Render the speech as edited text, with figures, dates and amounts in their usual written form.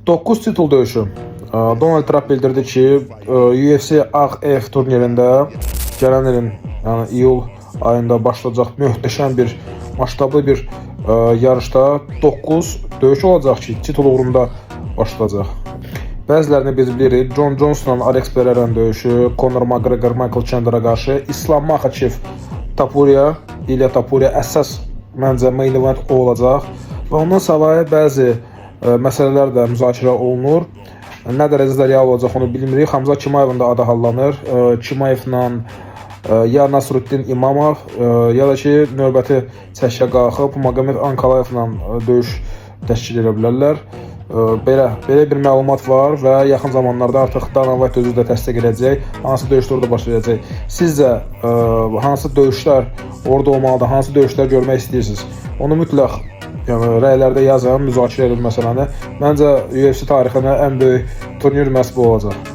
9 titul döyüşü. Donald Trump bildirdi ki, UFC Ağ Ev turnirində gələn ilin, yəni iyul ayında başlayacaq möhtəşəm bir, masştablı bir yarışda 9 döyüş olacaq ki, titul uğrunda başlayacaq. Bəzilərini biz bilirik. Jon Jones'la Alex Pereira'nın döyüşü, Conor McGregor Michael Chandler'a qarşı, İslam Makhachev Topuria, İlya Topuria əsas məncə main event o olacaq. Və ondan savayı bəzi məsələlər də müzakirə olunur. Nə dərəcədə real olacaq, onu bilmirik. Hamza Chimaevin də adı hallanır. Chimaevlə ya Nasruddin İmamov, ya da ki növbəti çəkiyə qalxıb Magomed Ankalaevlə döyüş təşkil edə bilərlər. Belə bir məlumat var və yaxın zamanlarda artıq Dana White özü də təsdiq edəcək hansı döyüşlər orada baş verəcək. Sizcə hansı döyüşlər orada olmalıdır, hansı döyüşlər görmək istəyirsiniz? Onu mütləq, yəni rəylərdə yazın, müzakirə edin məsələni. Məncə UFC tarixində ən böyük turnir məhz bu olacaq.